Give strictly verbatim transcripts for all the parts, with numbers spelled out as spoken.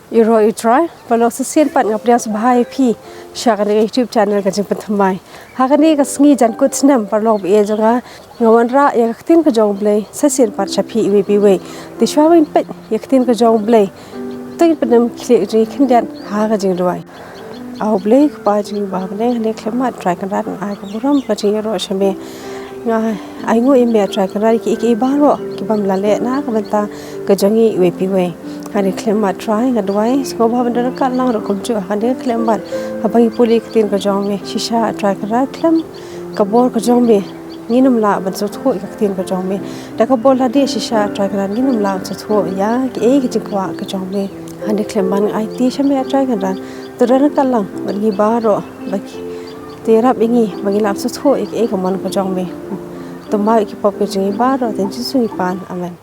Ïaroh ïa U Trai, paralok, sa shisien pat nga pdiang sngewbha ïa phi sha kane ka YouTube channel Ka Jingpynthymmai. Ha kane ka sngi Jankut snem, paralok ba ïeit jong nga, nga wanrah ïa ka ktien ka jong U Blei sa shisien pat sha phi iwei pa iwei. Te shuwa ban peit ïa ka ktien ka jong U Blei, to ngin pyndem khlieh jingkhyndiat ha ka jingduwai. A U Blei Kpa jong ngi ba ha bneng, hangne khlem mad Trai Kynrad, nga ai ka burom ka jingïaroh sha me. Nga ainguh ïa me Trai Kynrad ïa kiei kiei baroh kiba me la leh na ka bynta ka jong ngi iwei pa iwei. Hangne khlem mad Trai, nga duwai sngewbha ban don ryngkat lang ruh kumjuh hangne khlem mad, haba ngi pule ïa ka ktien ka jong me. Shisha Trai Kynrad, khlem ka bor ka jong me ngin ym lah ban sngewthuh ïa ka ktien ka jong me. Da ka bor lade shisha Trai Kynrad ngin ym lah ban sngewthuh ïa kiei ki jingkwah ka jong me. Hangne khlem mad nga aiti sha me Trai Kynrad, to don ryngkat lang bad ngi baroh, ba ki, te ïarap ïa ngi ba ngin lah ban sngewthuh ïa kiei ka mon ka jong me. To map ïa ki pop ka jong ngi baroh, ha kyrteng Jisu ngi pan. Amen.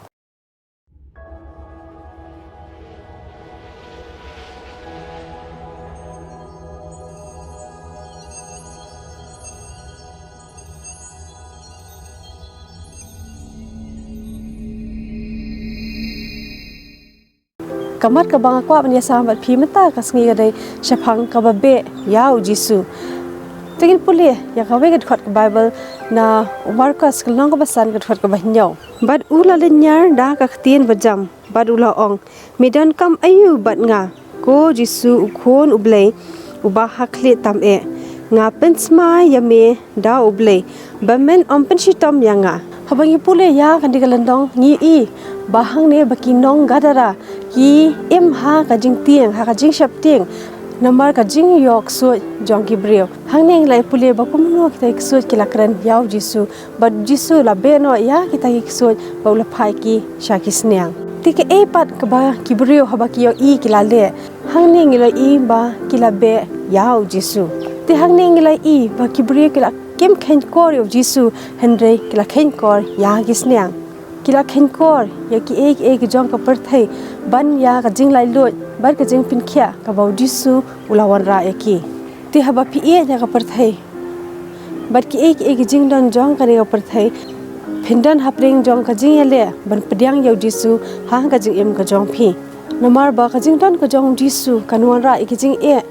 Ka mat kaba nga kwah ban ïasam bad phi mynta ka sngi ka dei shaphang kaba beh ïa U Jisu. To ngin pule ïa kawei ka dkhot ka Baibl na u Markos ka lynnong kaba san ka dkhot kaba hynñiew. Bad u la lynñiar da ka ktien bajam bad u la ong, "Me donkam aïu bad nga, ko Jisu u Khun U Blei, uba ha khlieh tam eh? Nga pynsmai ïa me da U Blei ba men ym pynshitom ïa nga." Haba ngi pule ïa kane ka lynnong ngi i ba hangne ba ki nong Gadara ki im ha ka jingtieng, ha ka jingsheptieng namar ka jingïoh ksuid jong ki briew. Hangne ngi la pule ba kumno kita ki ksuid ki la kren ïa U Jisu, bad U Jisu u la beh noh ïa kita ki ksuid bad u la phah ïa ki sha ki sniang. Te kaei pat kaba ki briew haba ki ïohi ki la leh? Hangne ngi la i ba ki la beh ïa U Jisu. Te hangne ngi la i ba ki briew ki la, kim kheiñkor ïa U Jisu, hynrei ki la kheiñkor ïa ki sniang. Ki la kheiñkor ïa kiei kiei ki jong ka pyrthei ban ïa ka jinglaitluid bad ka jingpynkhiah kaba U Jisu u la wanrah ïa ki. Te haba phi ïeit ïa ka pyrthei bad kiei kiei ki jingdon jong kane ka pyrthei, phin don hapdeng jong ka jingïaleh ban pdiang ïa U Jisu ha ka jingim ka jong phi. Namar ba ka jingdon ka jong U Jisu kan wanrah ïa ki jingeh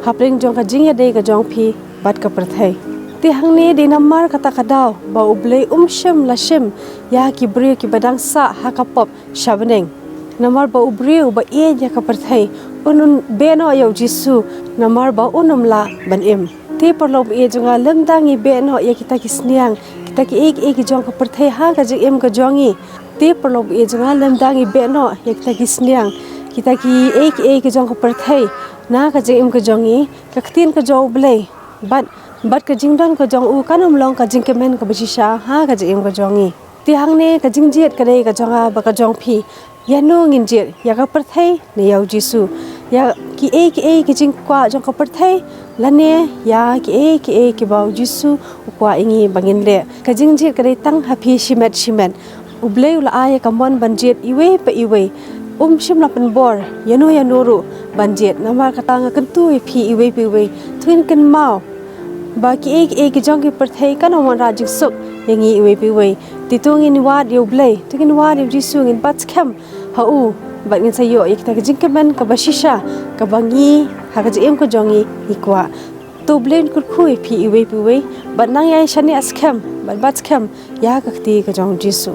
hapdeng jong ka jingïadei ka jong phi bad ka pyrthei. Te hangne dei namar kata ka daw ba U Blei um shym la shim ïa ki briew kiba dang sah ha ka pop sha bneng. Namar ba u briew uba ïeit ïa ka pyrthei un, un beh noh ïa U Jisu, namar ba un ym lah ban im. Te paralok ba ïeit jong nga, lymda ngi beh noh ïa kita ki sniang, kita kiei kiei ki jong ka pyrthei ha ka jingim ka jong ngi. Te paralok ba ïeit jong nga, lymda ngi beh noh ïa kita ki sniang, kita kiei kiei ki jong ka pyrthei na ka jingim ka jong ngi, ka ktien ka jong U Blei bad, bad ka jingdon ka jong u kan ym long ka jingkmen kaba shisha ha ka jingim ka jong ngi. Te hangne ka jingjied ka dei ka jong nga bad ka jong phi. Ïa no ngin jied, ïa ka pyrthei ne ïa U Jisu? Ïa kiei kiei ki jingkwah jong ka pyrthei, lane ïa kiei kiei kiba U Jisu u kwah ïa ngi ba ngin leh? Ka jingjied ka dei tang ha phi shimet shimet. U Blei u la ai ïa ka mon ban jied iwei pa iwei. Um shym la pynbor ïa no ïa no ruh ban jied. Namar kata nga kyntu ïa phi iwei pa iwei, to ngin kynmaw ba kiei kiei ki jong ki pyrthei kan ym wanrah jingsuk ïa ngi iwei pa iwei. Te to ngin wad ïa U Blei, to ngin wad ïa U Jisu, ngin bat skhem ha u, bad ngin sa ïoh ïa kita ki jingkmen kaba shisha kaba ngi ha ka jingim ka jong ngi ngi kwah. To U Blei un kyrkhu ïa phi iwei pa iwei, bad nang ïa shaniah skhem bad bat skhem ïa ka kti ka jong U Jisu.